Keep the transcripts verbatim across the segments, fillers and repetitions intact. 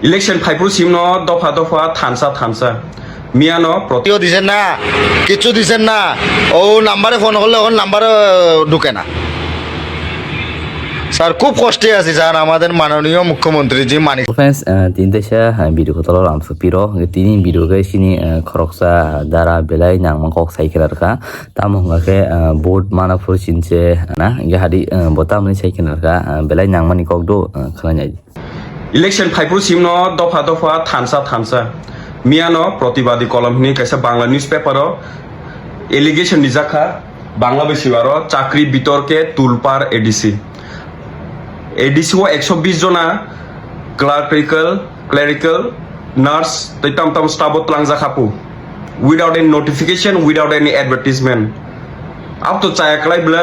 Election phaiphuru simno dopha dopha thansa thansa. Miyano proti- Tio dicen na, kichu dicen na. O number-e phone holle o number-e duke na. Sir, খুব কষ্টে আছি sir, আমাদের মাননীয় মুখ্যমন্ত্রী জি মানিক। Friends, uh, tini teisa, uh, video kotolo lamsok piro. Tini video khe sini, uh, khoroksa dara belai nangma kok sai khe rarkha. Tamo hwnga khe, uh, vote mana phuru sinse na. Hingke hadi, uh, bo tamoni sai khe rarkha, uh, belai nangmani kok do, uh, khwlainai. Election phaiphuru simno dopha dopha thansa thansa. Miyano Protibadi Kolom hwnwi kaisa Bangla newspaper o allegation rijakha, Bangla bai siwaro chakri bitorke tulpar A D C. A D C o ekso bis jona clerical, clerical, nurse tei tam tam staff o tlangjak hapu. Without any notification, without any advertisement. Abo to chaya kwlai bwle.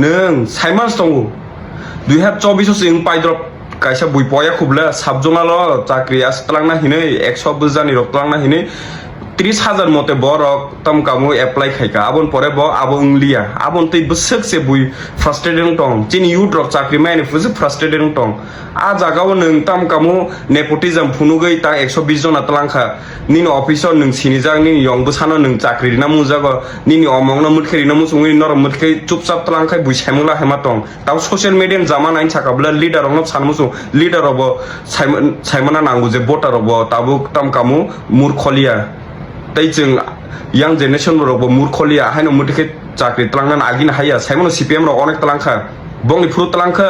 Nwng saimans tongo. Dui hazar chobbish o chwng paidrop kaisa bui poya khubla sub zonal o chakri as tlangna hinwi ekso bwjani rok tlangna hinwi tris hazar mote borok tam kamu apply khaika. Abon pore bo abo wngliya. Abon tei bwswk se bui frustrated wng tong. Chini youth rok chakri maya ni bwswk frustrated wng tong. A jaga o nwng tam kamu nepotism phunugwi ta ekso bis jona tlangkha. Nini office o nwng sinijak, nini yong bwsano nwng chakri rina mujago, nini omongno mwtkhe rina muchungwi norok mwtkhe chupchap tlangkhai bui saimungla hema tong. Tamo social media ni jama nai saka bwle leader rokno san muchung, leader rok bo saima-, saimana nango je voter rok bo tabuk tam kamu murkholiya. Tei chwng young generation rok bo murkholiya, haino mwtkhe chakri tlangnani agini haiya, saimano C P M rok onek tlangkha, bongni phuru tlangkha,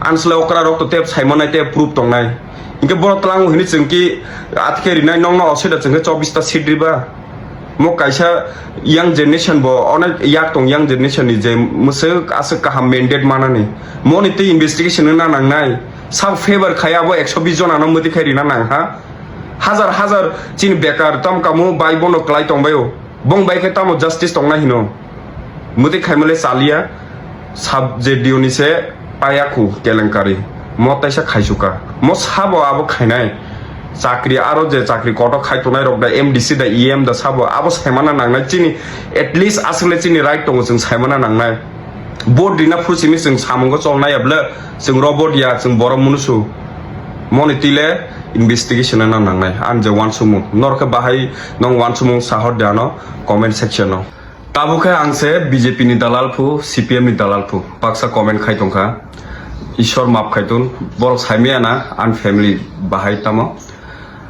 ansle okra rok to tep saimanai tep proof tongnai. Hinkhe borok tlango hini chwng ki atike rinai nokno osida chwng khe chobbish ta seat riba. Mo kaisa young generation bo onek yak tong young generation ni je mwswk aswk kaham mandate manani. Moni tei investigation wngna nangnai. Sabo favor khai abo ekso bis jona no mwtwi khai rina nang ha. Hajar hajar chini bekar tam kamu bai bono klai tongbaio. Bong bai khe tamo justice tongnai hino. Mwtwi khaimale chaliya. Sub J D O ni se payakhu kelenkari. Mo taisa khaisuka. Mo sabo abo khainai. Chakri aro je chakri koto khai tongnai rok da M D C da E M da sabo abo saimana nangnai chini at least aswkle chini right tongo chwng saimana nangnai. Vote rina phuru simi chwng samungo cholnai ya bwle chwng ro vote ya chwng borok munusu. Moni tile investigation na nangnai. Ang je wansukmung. Norok khe bahai nong wansukmung sahor de ano comment section o. Tabuk khe ang se B J P ni dalal phu, C P M ni dalal phu. Baksa comment khai tongkha. Ishwar map khai tun. Borok saimaya na, an family bahai tamo.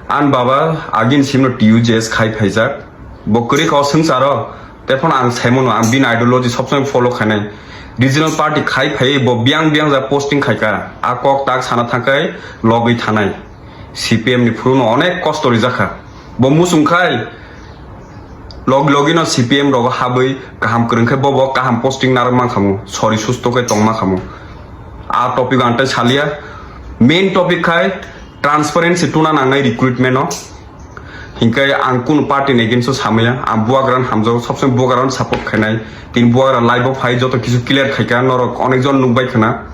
An baba agin simno T U J S khai phaijak. Bo kwrwi kha o swngcharo. Tephano ang saimano, ang bini ideology sobsomoi follow khainai. Regional party khai phai bo biyang biyang ja posting khaika. A kok tak sana thangkai logwi thanai. C P M ni phuru no onek kosto rijak kha. Bo muchung khai log logi no C P M rogo habwi kaham kwrwng khe bobo kaham posting narwk mankhamu, sori susto khe tong mankhamu. A topic ang tei salia. Main topic khai transparency tuna nangnai recruitment no. Hinkhe ang kunu party ni against o samaya, ang buagrano hamjago, sobsomoi buagrano support khainai. Tini buagra live o phai joto kisu clear khaika, norok onekjon nukbai khwna.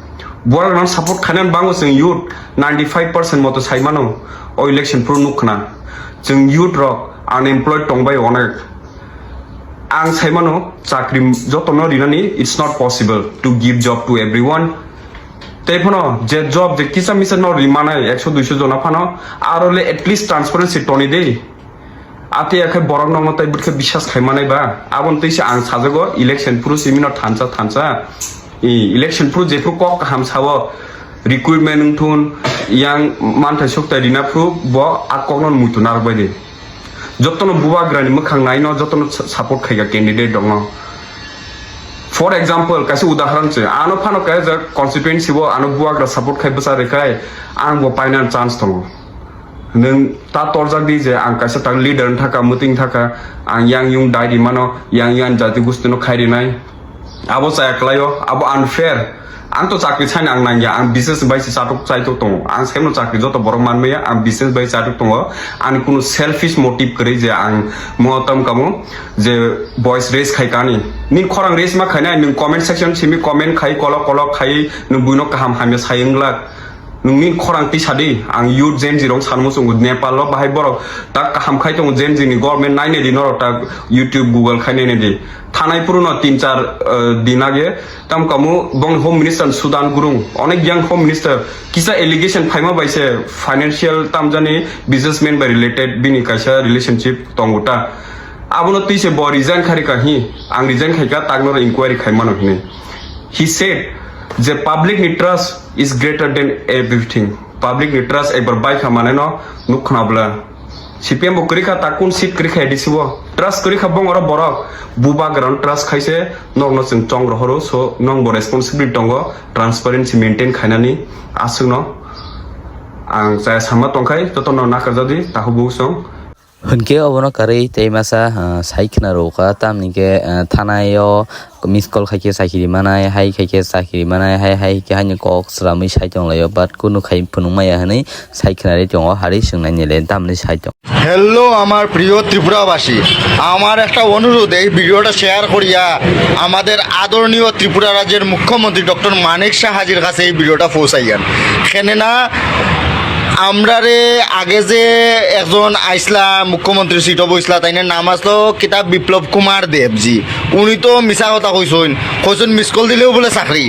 Buagrano support khainani bango chwng youth ninety five percent moto saimano o election phuru nukkhwna. Chwng youth rok unemployed tongbai onek. Ang saimano chakri jotono rinani, it's not possible to give job to everyone. Tei phano je job je kisa misa no ri manai ekso duiso jona phano aro le at least transparency toni de. Ate akhai borok nokno tai bwrkhe biswas khai manai ba. Aboni twi se ang sajago election phuru simi no thansa thansa. I election phuru jephru kok kaham sao recruitment wngthun yang manthai sukthai rina phuru bo a kokno muitu narwk bai de. Jotono bubagrani mwkhang naino jotono sa-, support khaika candidate rokno. For example, kaisa udaharan se, ano phano kaisa constituency o ano bubagra support khai bwsa rwkhai, ang bo painani chance tongo. Nwng ta torjak di je ang kaisa tak leader wng thaka, mwtwi wng thaka, ang yang yung dai ri mano, yang yang jati gusti no khai rinai. Abo chaya kwlaio, abo unfair. Ang to chakri sani ang nangya, ang business bai se chatok chaitok tongo. Ang seno chakri joto borok manmaya, ang business bai chatok tongo. Ani kunu selfish motive kwrwi je ang mo tam kamo je voice raise khai kani. Ning khorang raise ma khainai, ning comment section simi comment khai, kolok kolok khai, nung buino kaham hamya sai wngla. Nungni khorang tisa di, ang youth Gen Z rok sanmo chungo, Nepal o bahai borok tak kaham khai tongo, Gen Z ni government nainai di norok, tak YouTube, Google khai nainai di. Thanai puruno tin char, eh, din age, tam kamu bong home minister Sudan Gurung, onek yang home minister, kisa allegation phaima bai se financial tamjani businessman bai related bini kaisa relationship tongo ta. Abono twi se bo resign kharika hi, ang resign khaika tak noro inquiry khaimano hini. He said je public ni trust is greater than everything. Public ni trust ekbar bai kha mane no nuk khna bla. C P M bo kwrwi kha, ta kun seat kwrwi kha A D C o. Trust kwrwi kha bongoro borok. Bubagrano trust khaise nokno chwng chong rohoro, so nong bo responsibility tongo transparency maintain khainani aswkno. Ang chaya sama tongkhai jotono nakarjadi tahu bo chwng. Hwnkhe obono karwi tei masa, ah, sai khna rwkha, tamni khe, ah, thanai o miss call khai khe chakiri manai, hai khai khe chakiri manai, hai, hai khe haini kok slamwi sai tong laio, but kunu khai phunuk maya hwnwi sai khna rwi tongo, hari swngnai ni le tamni sai tong. Hello আমার প্রিয় ত্রিপুরাবাসী, আমার একটা অনুরোধ, এই ভিডিওটা শেয়ার করিয়া আমাদের আদরণীয় ত্রিপুরা রাজ্যের মুখ্যমন্ত্রী ডক্টর মানিক সাহাজির কাছে এই ভিডিওটা পৌঁছাইয়েন। কেননা আমরারে আগে যে একজন আইসলা মুখ্যমন্ত্রী সিটও বইসলা, তাইনের নাম আসলো কিতা বিপ্লব কুমার দেবজি। উনি তো মিছা কথা কইছইন, কইছইন মিস কল দিলেও বলে চাকরি।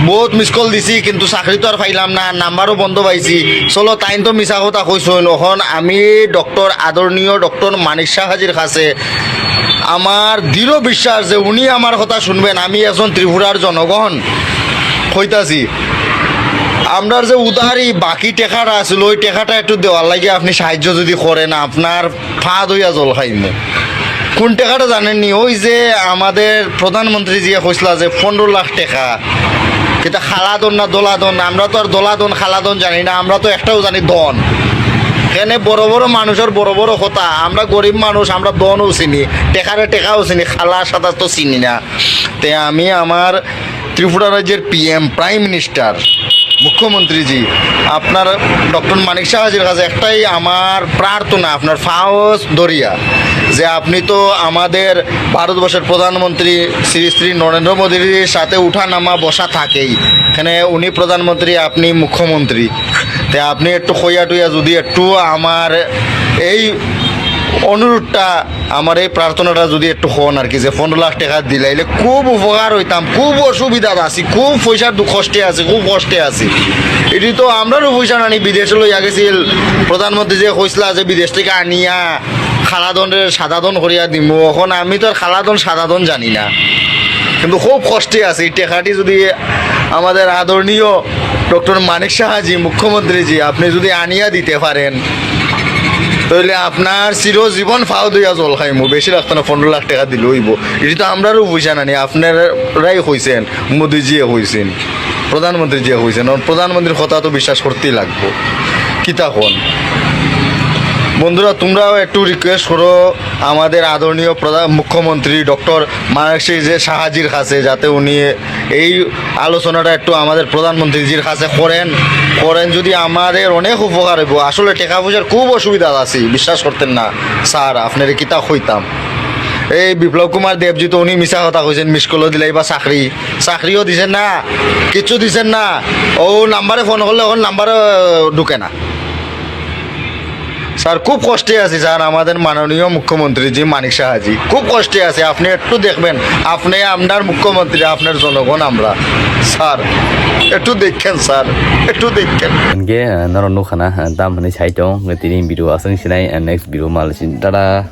বহুত মিস কল দিছি, কিন্তু চাকরি তো আর পাইলাম না, নাম্বারও বন্ধ পাইছি। চলো, তাইন তো মিছা কথা কইছইন। এখন আমি ডক্টর, আদরণীয় ডক্টর মানিক সাহাজির কাছে আমার দৃঢ় বিশ্বাস যে উনি আমার কথা শুনবেন। আমি একজন ত্রিপুরার জনগণ কইতাছি, আমরার যে উদারি বাকি টেকাটা আছিল, ওই টেকাটা একটু দেওয়ার লাগি আপনি সাহায্য যদি করেন, আপনার পা ধইয়া জল খাইমু। কোন টেকাটা জানেননি? ওই যে আমাদের প্রধানমন্ত্রী যে কইসলা যে পনেরো লাখ টেকা, এটা খালাদন না দোলাদন? আমরা তো আর দোলাদন খালাদন জানি না, আমরা তো একটাও জানি দন। এনে বড় বড় মানুষের বড় বড় কথা, আমরা গরিব মানুষ, আমরা দনও চিনি, টেকারে টেকাও চিনি, খালা সাদা তো চিনি না। তে আমি আমার ত্রিপুরা রাজ্যের পিএম, প্রাইম মিনিস্টার, মুখ্যমন্ত্রীজি, আপনার ডক্টর মানিক সাহাজির কাছে একটাই আমার প্রার্থনা, আপনার ফাওস দরিয়া, যে আপনি তো আমাদের ভারতবর্ষের প্রধানমন্ত্রী শ্রী শ্রী নরেন্দ্র মোদীর সাথে উঠানামা বসা থাকেই। এখানে উনি প্রধানমন্ত্রী, আপনি মুখ্যমন্ত্রী, তে আপনি একটু কইয়া টইয়া যদি একটু আমার এই অনুরোধটা, আমার এই প্রার্থনাটা যদি একটু হন আর কি, যে পনেরো লাখ টাকা দিলাইলে খুব উপকার হইতাম। খুব অসুবিধাত আছি, খুব পয়সার দু-, কষ্টে আছি, খুব কষ্টে আছি। এটি তো আমরারও পয়সা নানি বিদেশে লইয়া গেছিল, প্রধানমন্ত্রী যে কইসলা যে বিদেশ থেকে আনিয়া খালাদনরে সাদাদন করিয়া দিমু। এখন আমি তো আর খালাদন সাদাদন জানি না, কিন্তু খুব কষ্টে আছি। এই টেকাটি যদি আমাদের আদরণীয় ডক্টর মানিক সাহাজি, মুখ্যমন্ত্রীজি, আপনি যদি আনিয়া দিতে পারেন, তাহলে আপনার চিরজীবন ফাও দইয়া জল খাইমু। বেশি লাগতো না, পনেরো লাখ টাকা দিলে হইব। এটি তো আমরারও পয়সা নানি, আপনারাই কইছেন, মোদিজিয়ে কইছেন, প্রধানমন্ত্রীজিয়ে কইছেন। কারণ প্রধানমন্ত্রীর কথা তো বিশ্বাস করতেই লাগবো। কিতা কন? বন্ধুরা, তোমরাও একটু রিকোয়েস্ট করো আমাদের আদরণীয় প্রধান, মুখ্যমন্ত্রী ডক্টর মানিক সাহাজির কাছে, যাতে উনি এই আলোচনাটা একটু আমাদের প্রধানমন্ত্রীজির কাছে করেন, করেন যদি আমাদের অনেক উপকার হইব। আসলে টাকা পয়সার খুব অসুবিধা আছি, বিশ্বাস করতেন না স্যার, আপনারে কিতা কইতাম। এই বিপ্লব কুমার দেবজি তো উনি মিছা কথা কইছেন, মিস কলও দিলাই বা চাকরি, চাকরিও দিছেন না, কিচ্ছু দিছেন না। ও নাম্বারে ফোন করলে এখন নাম্বারও ঢুকে না। স্যার, খুব কষ্টে আছি স্যার, আমাদের মাননীয় মুখ্যমন্ত্রী জি মানিক সাহাজি খুব কষ্টে আছে। আপনি একটু দেখবেন, আপনি আপনার মুখ্যমন্ত্রী, আপনার জনগণ আমরা। স্যার, একটু দেখেন স্যার, একটু দেখেন। Hingke, eh, norok nukha na, eh, tam hinwi sai tong, tini video aswk sinai, eh, next video mal sin, tada.